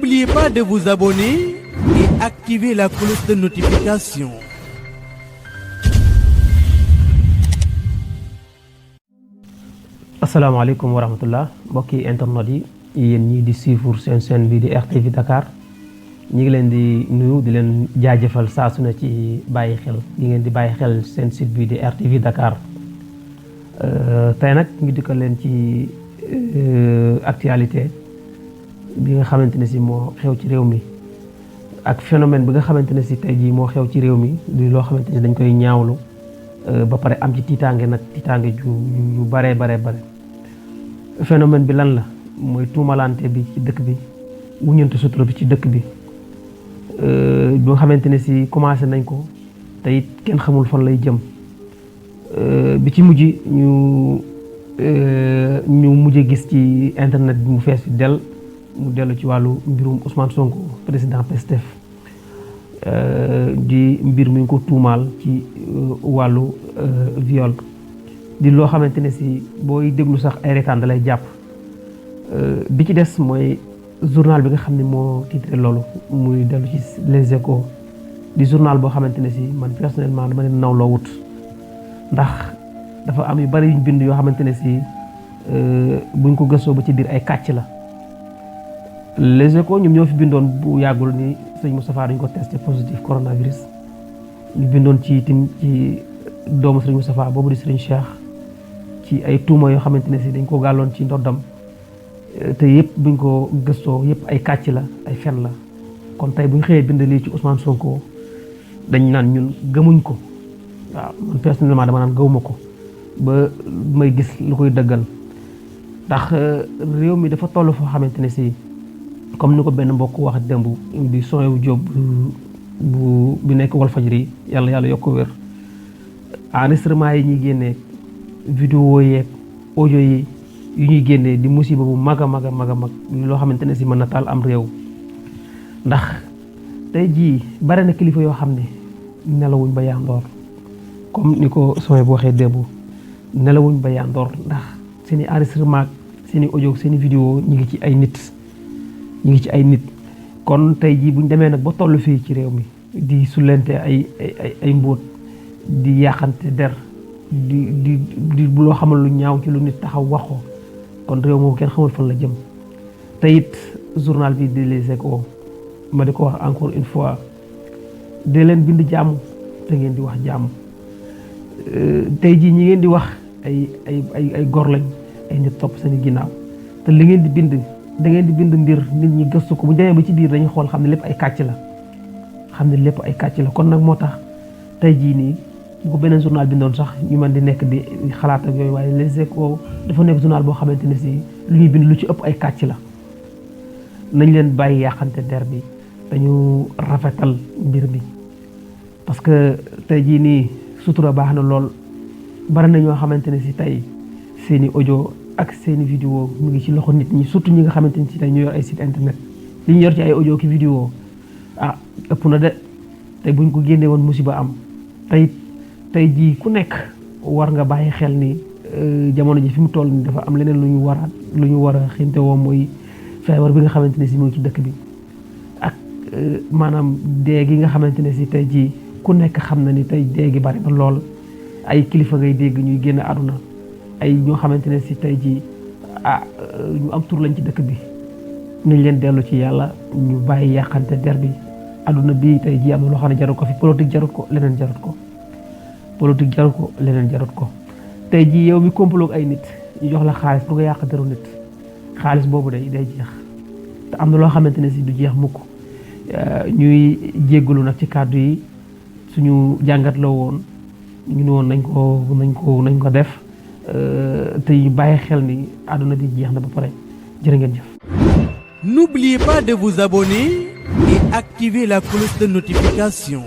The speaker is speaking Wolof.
N'oubliez pas de vous abonner et activer la cloche de notification. asalaamaaleykum wa rahmatullah mbokki internet yi yéen ñii di suivre seen chaîne bi di RTV Dakar ñi ngi leen di nuyu di leen jaajëfal saa su ne ci bàyyi xel yi ngeen di bàyyi xel seen site bi di RTV Dakar tey nag ngi dikkal leen ci actualité bi nga xamante ne si moo xew ci réew mi ak phénomène bi nga xamante ne si tey jii moo xew ci réew mi di loo xamante ne dañ koy ñaawlu ba pare am ci tiitaange nag tiitaange ju bare phénomène bi lan la mooy tuumalante bi ci dëkk bi wuññante sutura bi ci dëkk bi nga xamante ne si commencé nañ ko te it kenn xamul fan lay jëm bi ci mujj ñu mujj gis ci internet bi mu fees mu dellu ci wàllu mbirum Ousmane Sonko président Pastef di mbir mi ñu ko tuumaal ci wàllu viol di loo xamante ne si booy déglu sax ay retaan da lay jàpp bi ci des mooy journal bi nga xam ne moo titré loolu muy dellu ci Les Échos di journal boo xamante ne si man personnellement dama leen nawloo wut ndax dafa am yu bari yuñ bind yoo xamante ne si buñ ko gëstoo ba ci biir ay kàcc la. Les Échos ñoom ñoo fi bindoon bu yàggul ni sëñ Moustapha dañ ko testé positif coronavirus ñu bindoon ci tim ci doomu sëriñ Moustapha boobu di sëriñ Cheikh ci ay tuuma yoo xamante ne si dañ ko gàlloon ci ndoddam te yëpp buñ ko gëstoo yëpp ay kàcc la ay fen la kon tey buñ xëyee bind lii ci Ousmane Sonko dañ naan ñun gëmuñ ko waaw man personnellement dama naan gëwuma ko ba may gis lu koy dëggal ndax réew mi dafa toll foo xamante ne si comme ni ko benn mbokk wax démb di Soyebu Jóob bu nekk Walfadjri yàlla yokk ko wér enregistrement yi ñuy génnee vidéo yeeg audio yi yu ñuy génnee di musiba bu mag a mag loo xamante ne si mën na taal am réew ndax tey jii bare na kilifa yoo xam ne nelawuñ ba yandoor comme ni ko Soyebu bu waxee démb nelawuñ ba yandoor ndax seeni enregistrement seeni audio seeni vidéo ñu ngi ci ay nit kon tey jii buñ demee nag ba toll fii ci réew mi di sulente ay mbóot di yàqante der di bu loo xamal lu ñaaw ci lu nit taxaw wax ko kon réew moom kenn xamul fan la jëm te it journal bi di Les Échos ma di ko wax encore une fois de leen bind jàmm te ngeen di wax jàmm tey jii ñi ngeen di wax ay gor lañ ay nit topp seen ginnaaw te li ngeen di bind da ngeen di bind mbir nit ñi gëstu ko bu demee ba ci biir dañuy xool xam ne lépp ay kàcc la kon nag moo tax tey jii nii bu ko beneen journal bindoon sax ñu mën di nekk di xalaat ak yooyu waaye Les Échos dafa nekk journal boo xamante ne si lu ñuy bind lu ci ëpp ay kàcc la nañ leen bàyyi yàqante der bi dañu rafetal mbir mi parce que tey jii nii sutura baax na lool bari na ñoo xamante ne si tey seeni audio ak seeni vidéo mu ngi ci loxo nit ñi surtout ñi nga xamante ni si tey ñu yor ay site internet li ñu yor ci ay audio ki vidéo ëpp na de tey buñ ko génnee woon musiba am tey jii ku nekk war nga bàyyi xel ni jamono ji fi mu toll ni dafa am leneen lu ñu war a xinte woo mooy feebar bi nga xamante ne si mu ngi ci dëkk bi ak maanaam dee gi nga xamante ne si tey jii ku nekk xam na ni tey dee gi bari na lool ay kilifa ngay dégg ñuy génn àdduna ay ñoo xamante ne si tey jii ñu am tur lañ ci dëkk bi nañ leen dellu ci yàlla ñu bàyyi yàqante der bi àdduna bi tey jii am na loo xam ne jarut ko fi politique jarut ko leneen jarut ko tey jii yow mi complot ay nit ñu jox la xaalis pour nga yàq deru nit xaalis boobu day jeex te am na loo xamante ne si du jeex mukk ñuy jéggalu nag ci kàddu yi suñu jàngat la woon ñu ne woon nañ ko def te ñu bàyyi xel ni àdduna bi jeex na ba pare jërë ngeen jëf. N'oubliez pas de vous abonner et activer la cloche de notification.